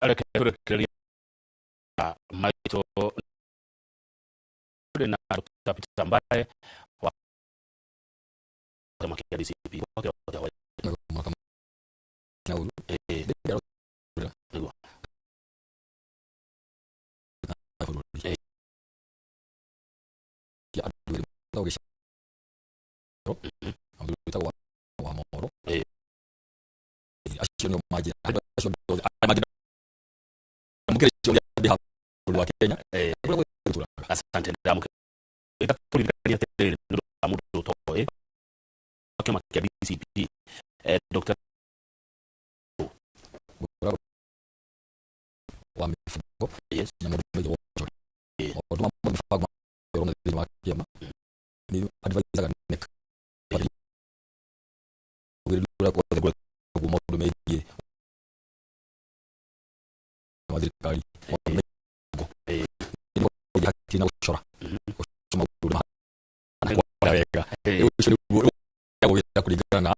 Reke tũrekererie maitũ na Dr. Peter Mbae wa kĩama kĩa DCP. Nĩguo. Acio nĩo manjĩra andũ acio othe arĩa mangĩenda mũkĩre cio ndĩ haha bũrũri wa Kenya kũrĩa guothe tũtũraga. Asante. Ndamũkĩra kũririkania atĩrĩrĩ, nĩ ũndũ wa mũndũ ũtoĩ wa kĩama kĩa DCP, Dr. Mũrago wa mĩbango na maũndũ megiĩ wonjoria, maũndũ ma mĩbango ũrona thĩinĩ wa kĩama nĩ advisaga NEC ũrĩa guothe ngoretwo maũndũ megiĩ wa thirikari, maũndũ megiĩ mĩbango hakiri na gũcora gũcora maũndũ na kwaria wega. Rĩu ũcio nĩguo wĩra kũringana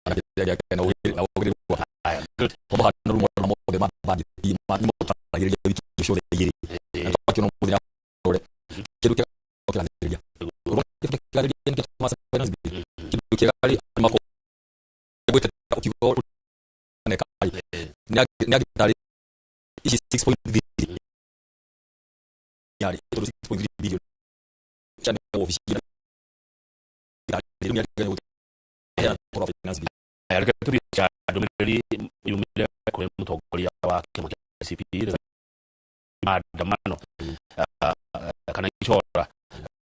na kĩrĩa gĩake na ũgĩrĩru wake. Haya, good. Kwa mũhano rĩu maũndũ mothe ma budget nĩ motaragĩrĩria wiki icio ciothe igĩrĩ na twakĩona mũthenya ũrĩa kĩndũ kĩega kĩrathĩrĩria. Ũrona kĩndũ kĩrathĩrĩria nĩkĩo tũmaca finance bill. Kĩndũ kĩega rĩ, andũ makorwo gwĩteta ũkiuga neka rĩ, nĩ angĩtarĩ ici 6.3 yarĩ tondũ 6.3 billion cia nĩ obici rĩu nĩ angĩgenya gũteheana ũhoro wa finance bill. Haya, reke tũthiĩ cia ndũmĩrĩri yumĩre kũrĩ mũtongoria wa kĩama kĩa DCP, maandamano kana icora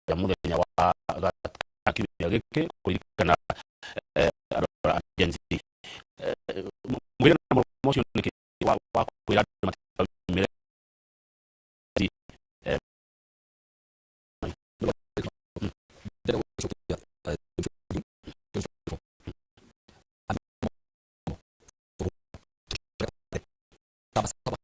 rĩa mũthenya wa gatano kiumia gĩkĩ kũririkana andũ a Gen Z. Mũgĩre na mũromo ũcio nĩkĩ wa kwĩra andũ matikaumĩre? Ndĩrenda gũcokia 2024 saba saba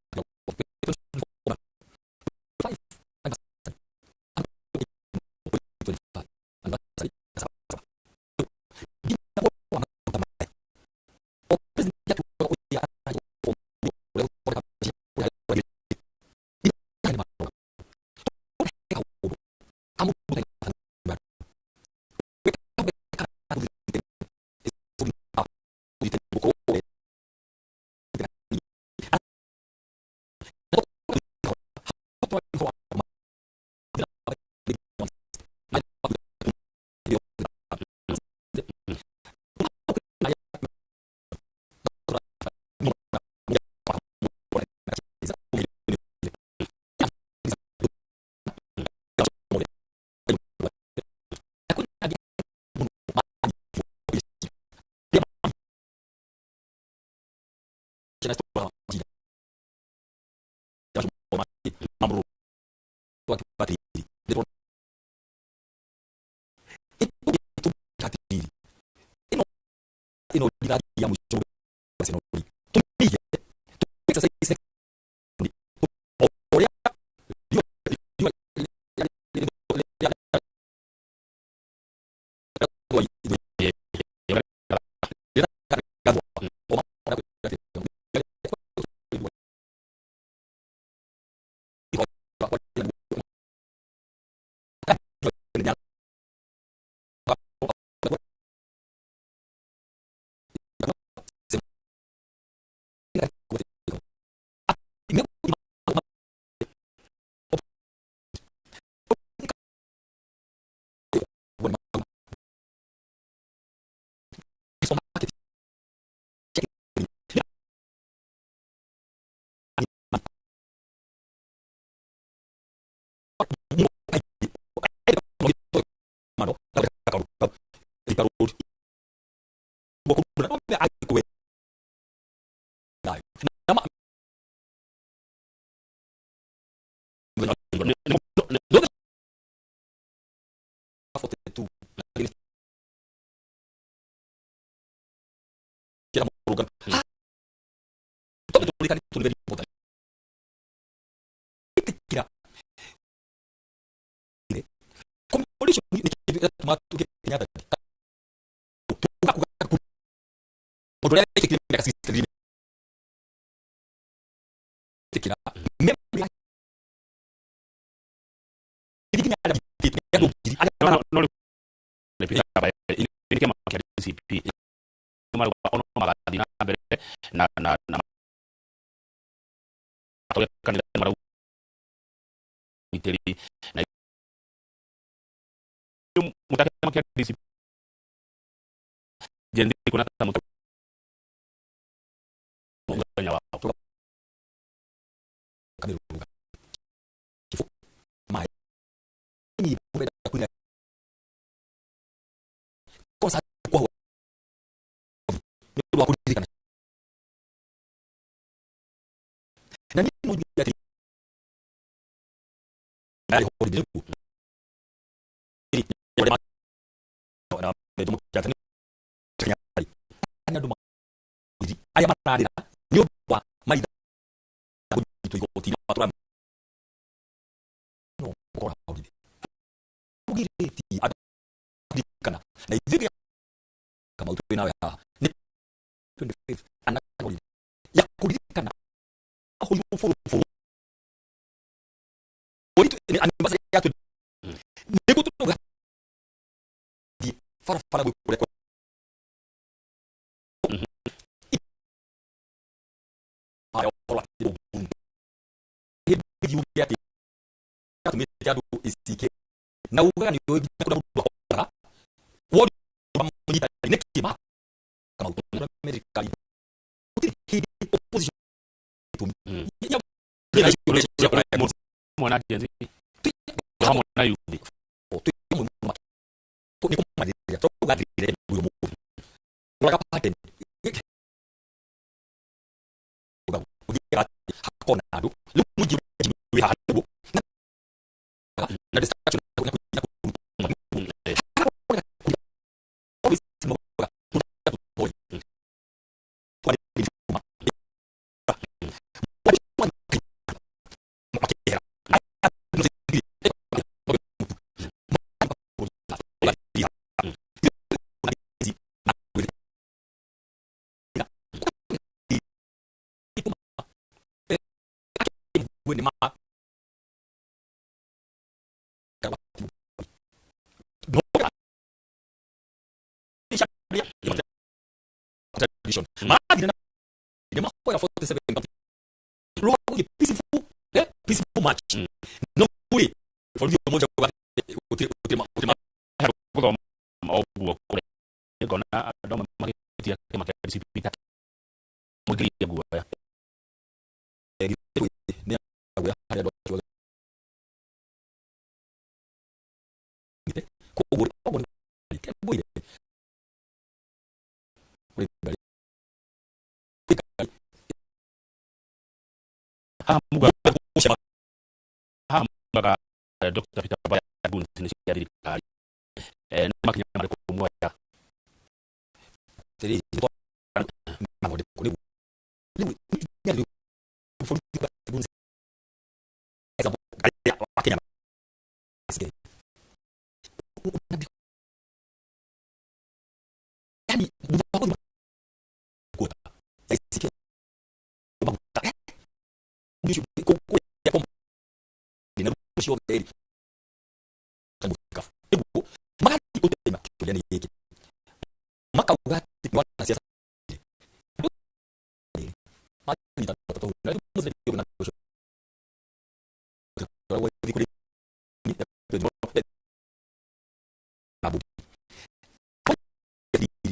Marauga ono magathiĩ na mbere na atongoria a kanitha nĩ marauga ũgitĩri na mũtake kĩama kĩa DCP Gen Z kuona ta mũthenya wao. Kamĩrũga kĩbũ maĩ nyimbo menda kuina concert kwa nĩ ũndũ wa kũririkana na niĩ no njuge atĩ yarĩ holiday nĩguo na Jomo Kenyatta nĩ Kenyatta nĩ andũ arĩa mararĩra nĩ ũndũ wa maitha kũnyitwo igoti-inĩ matũra no gũkorwo holiday mũgirĩtie andũ kũririkana na ithuĩ Kamau twĩ nawe haha nĩ 25 ana holiday ya kũririkana ahũrirwo bũrũbũrũ nĩ anniversary ya nĩguo tũrauga thiĩ barabara gwĩ kũrĩa harĩa ũhoro atĩ hĩndĩ yuge atĩ atũmĩte andũ icike na ugaga nĩ ũĩ nginya kũrĩa mũndũ ahotaga wori mũnyita nĩkĩ ma Kamau thirikari gũtirĩ hĩndĩ opposition Mwana Gen Z hamwe na youth. Nĩ kũmarĩrĩria tondũ gathirire ũyũ mũthĩ ũraga pattern ũthiaga hakona andũ rĩu mũingĩ wĩ haha nĩguo na distraction na mahoya 47 rũgũthiĩ peaceful, peaceful march no kũrĩ borithi ũmwe gũtirĩ gũtirĩ gũtirĩ Gũthoma ũguo kũrĩa ngona andũ amwe magĩtia kĩama kĩa DCP ta mũingĩrie guoya. Nĩ aguoya harĩa andũ acio othe koguo oguo nĩ ngũire kũrĩ ngari Haha muga gũcema haha mugaga Dr. Peter Mbaya goons nĩ cia thirikari. Nĩ makinya marĩkũ muoya? Atĩrĩrĩ mathondekwo rĩu rĩu rĩu borithi goons example arĩa wa Kenya yani thutha wa gũthiĩ kuota ICK maguta ũcio kũrĩa na ũcio othe ĩrĩ nĩguo magathiĩ gũtema kĩũria nĩ gĩkĩ makauga atĩ nĩ wanasiasa manyita tondũ na rĩu mũthenya na ũcio kũrĩ na budi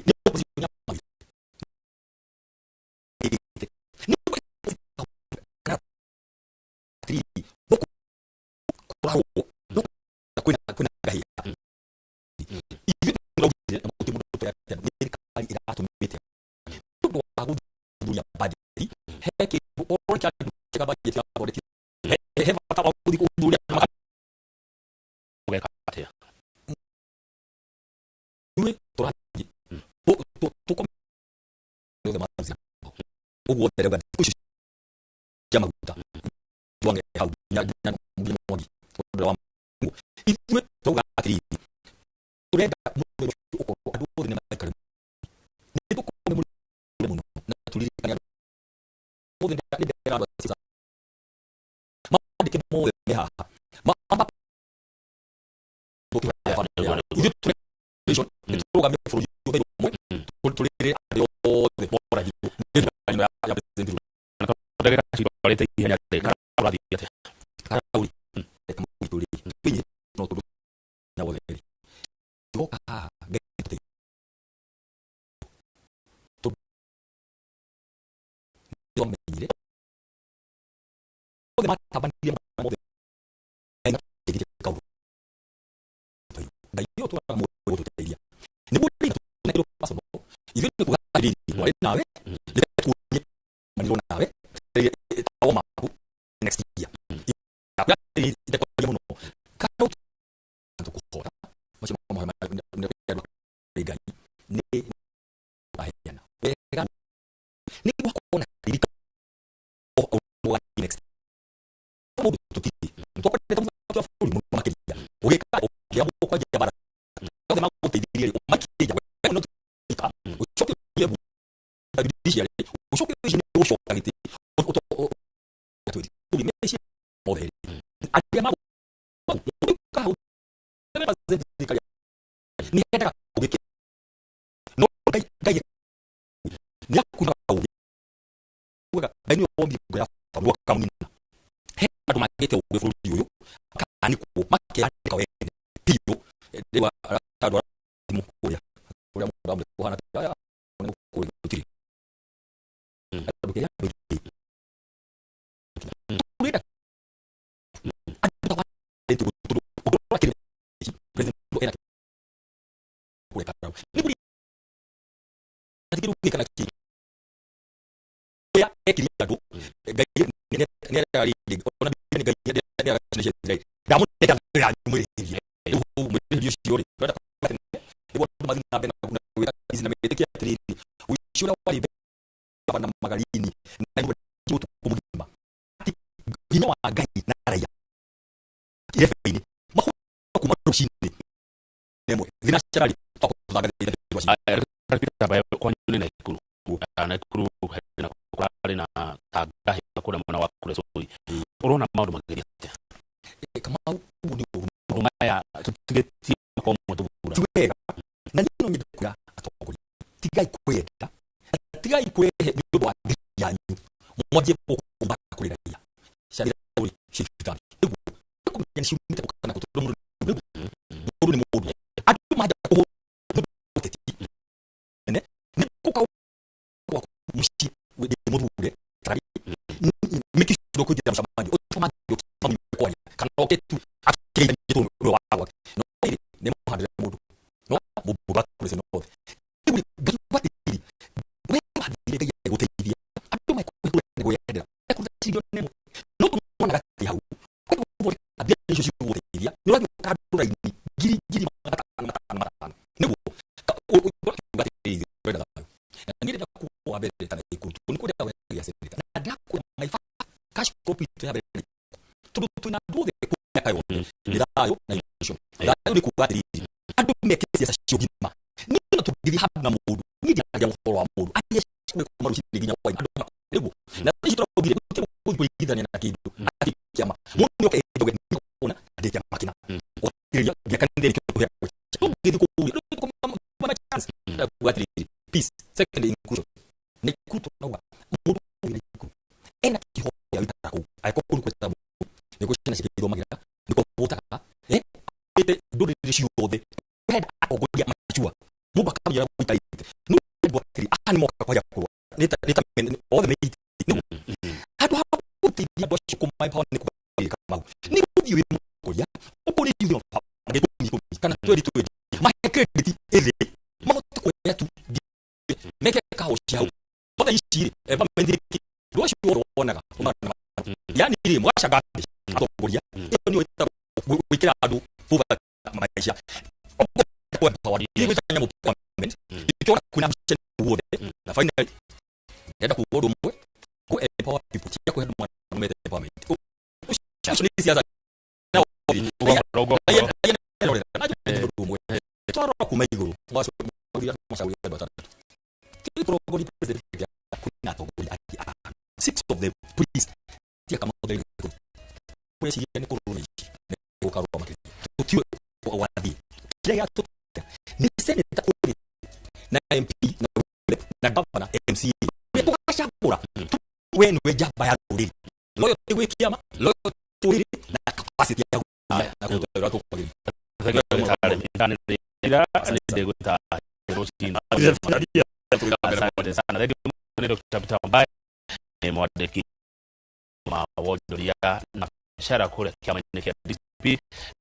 nĩ opposition ya atĩrĩrĩ no kũrarwo no kwĩna kwĩna ngahĩha ithuĩ tũraugire na gũtirĩ mũndũ tũrĩa nĩ thirikari ĩratũmĩte nĩ ũndũ wa gũthuthuria budget he kĩndũ okorwo nĩ kĩndũ kĩega budget yathondekirwo he bata wa gũthiĩ gũthuthuria Mũgeka atĩa? Ithuĩ tũrathiĩ tũkome othe mathiĩ ũguo othe rauga thikũ ici cia maguta twange hau nginya nginya nginya mwangi ũndũ wa Mungu. Ithuĩ tũrauga atĩrĩrĩ tũrenda mũthenya ũcio ũkorwo andũ othe nĩ maikare nĩ tũkorwo mũno na tũririkane andũ othe nĩ ndĩrera andũ a siasa mandĩke mothe me haha mamba ithuĩ tũrũgamie bũrũri ũmwe tũrĩrĩ andũ Othe moragirwo nĩ thigari ya President Ruto. Ndagĩka cirwarĩte ihenya rĩ, kana ũrathiĩ atĩa? Karauri reka mũitũ rĩ twĩnye no tondũ na wothe rĩ goka haha Ngai tũteithie. Tondũ nĩtwamenyire othe matabanirie mothe Ngai mateithirie kaũndũ Ngai nĩwe ũtũraga muoyo gũtũteithia nĩguo rĩ tũnengerwo personal ithuĩ nĩ kuga atĩrĩrĩ twarĩ nawe reke tuonie manirwo nawe tawo maku next year itekwaria mũno kana tũkũhota macio mahoya Ngai nĩ aheana wega nĩ gwakorwo na ririka next mũndũ tũtirĩ twakwendete mũthaki wa bũrũri mũno makĩria ũgĩka ũkĩambwo kwanjia bara othe magũteithirie rĩ ũmaikie nja we no tuika ũcoke ũthiĩ judiciary ũcoke ũcio nĩ gũcoka gĩtĩ meciria mothe rĩ arĩa magũka hau thirikari nĩ endaga ũgĩke no Ngai Ngai nĩ akunaga ũgĩ ugaga Ngai nĩwe wombire ngo ya baba akamũnina he andũ magĩte ũgĩ bũrũri ũyũ makaanĩkwo makeanĩka wene biũ rĩu andũ arĩa thimũ kũrĩa kũrĩa mũndũ amwe kũhana aya kũrĩa gũtirĩ andũ kĩrĩa andũ aingĩ tũrenda andũ ta tondũ ũngĩrora kĩrĩa president ena kũrĩa karau nĩ kũrĩ kĩndũ gĩkĩ kana kĩ ũrĩa ekire andũ Ngai nĩ ararĩrĩria ona Bibilia nĩ Ngai nĩ ararĩrĩria Israeli ndamũnenga thũ yanyu mwĩrĩhĩrie rĩu mwĩrĩhĩrie ũcio rĩ tũrenda kuga tene nĩguo andũ mathiĩ na mbere na gwĩka ici na metĩkie atĩrĩrĩ ũici ũrĩa warĩ mbere na magarini na nyũmba ũtukũ mũgima atĩ hinya wa Ngai na raia irebe-inĩ mahũra kuma rũcinĩ ĩmwe thinacara rĩ twakũthangathĩra Kwanyu nĩ Naikuru. Naikuru hena kũrarĩ na Tanga kũrĩa mwena wa Kuresoi. Ũrona maũndũ magĩthiĩ atĩa? Kamau ũguo nĩ ũru Maũndũ maya tũtigĩtie mwaka ũmwe tũthura. Ti wega na niĩ no nyende kwĩra atongoria tigai kwenda tigai kũrehe nĩ ũndũ wa thiri yanyu mwanjie gũkũ kũrĩ raia ciana rĩ ciĩ thibitarĩ nĩguo kũmenya nĩ ciumĩte kũ kana kũ tondũ mũndũ mũndũ nĩ mũndũ andũ manja kũhũrwo ũteti nene nĩ gũka gwaku mũciĩ ndĩ mũthure mĩki kũingĩra mũcemanio ũtamanio kwaria kana oke tu akĩgeithania tondũ nĩwe wa gwake no rĩrĩ nĩ mũhandĩre mũndũ no mũmbunge wa Kuresoi North rĩu rĩ ngaigua atĩrĩrĩ we wathire Ngai agĩgũteithia andũ mekũhe nĩ kwĩyendera mekũruta ciringi ona ĩmwe no tũmona gatĩ hau kwenda gũthondeka mbia icio cigũgũteithia nĩ ũrathiĩ ũkandũ raini ngiri ngiri 500 500 500 nĩguo ũkiuga atĩrĩrĩ ũrenda thayũ na niĩ ndĩrenda kuga wa mbere ta Naikuru tondũ nĩ kũrĩa gĩa senator na ndakwĩra my cash crop itũ ya mbere tondũ twĩna andũ othe mĩaka yothe nĩ thayũ na inclusion thayũ nĩ kuga atĩrĩrĩ andũ meke ciaca cia ũgima niĩ no tũngĩthiĩ handũ na mũndũ niĩ ndiaragia ũhoro wa mũndũ arie kuma rũcinĩ nginya hwaĩ-inĩ andũ nĩguo na ici tũraugire gũtirĩ gũthiĩ kũringithania na kĩndũ atĩ kĩama mũndũ nĩ oke njoge nĩona ndĩ kĩama kĩna gũtirĩria nginya kanitha nĩkĩo tũheagwo tũngĩthiĩ kũũria tũkũmana chance kuga atĩrĩrĩ peace second inclusion Naikuru tũrauga mũndũ wĩ Naikuru ena kĩhooto gĩa gũikara kũu angĩkorwo kũu nĩ kwĩtaga nĩkuo ciana ciake ithomagĩra nĩkuo votaga ĩte ndũrĩrĩ ciothe ũrenda atongoria machua mũndũ akamenya ũrĩa gũikarĩte no andũ atĩrĩ aya nĩ moka kwaria kũrũa nĩ ta othe me itĩ handũ ha gũteithia andũ acio kũma empower nĩ kuga Kamau nĩ gũthiĩ wĩ mũtongoria ũkũrĩ youth of power ikũmi ikũmi kana twendi twendi mahe credit ĩthĩ mahote kuoya tu meke kaho ciao mothe ici rĩ empowerment nĩ kĩ andũ acio othe wonaga yani rĩ mũgacanga mbeca atongoria ĩyo nĩyo ĩtagwo gwĩkĩra andũ poverty maica empower nĩ gwĩta nyamũ empowerment nĩkĩo kwĩna mĩcemanio guothe na finally ndĩrenda kuga ũndũ ũmwe kũ empower people tiga kũhe andũ mwana mete empowerment ũcio nĩ siasa ũndũ ũmwe twarora kuma igũrũ macagũria andũ atandatũ tũrongoria president kwĩna atongoria angĩ atano six of them please tia kama othe igũrũ kweciria nĩ kũrũra ici nĩ gũkarũa makĩria tũtiũĩ gwathiĩ kĩrĩa gĩatũte nĩ senator ũrĩ na MP na rep na governor We nĩwe njamba ya rũrĩrĩ, loyalty gwĩ kĩama, loyalty rũrĩrĩ na capacity ya na kũruta wĩra tũkwagĩrĩire. Asante sana. Thank you mũno Dr. Peter Mbae, nĩ mwandĩki ma wonjoria na biacara kũrĩa kĩama-inĩ kĩa DCP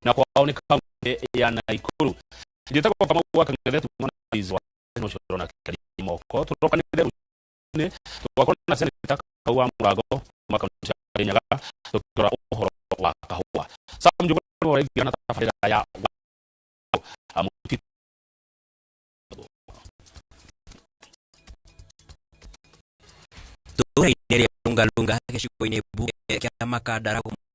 na kwao nĩ kaunti ya Nakuru. Njĩtagwo Kamau wa Kang'ethe, tuma na wa ũcio ũrona kĩaria moko tũrokanĩre rũcinĩ tũgakorwo na seneta Kau wa Mũrango kuma kaunti ya Kirinyaga tũkĩrora ũhoro wa kahũa. Sam Njuguna nĩwe ũraingĩra na tabarĩra ya mũtitũ. Tũũra-inĩ rĩa Lungalunga gĩcigo-inĩ mbunge kĩa Makandara.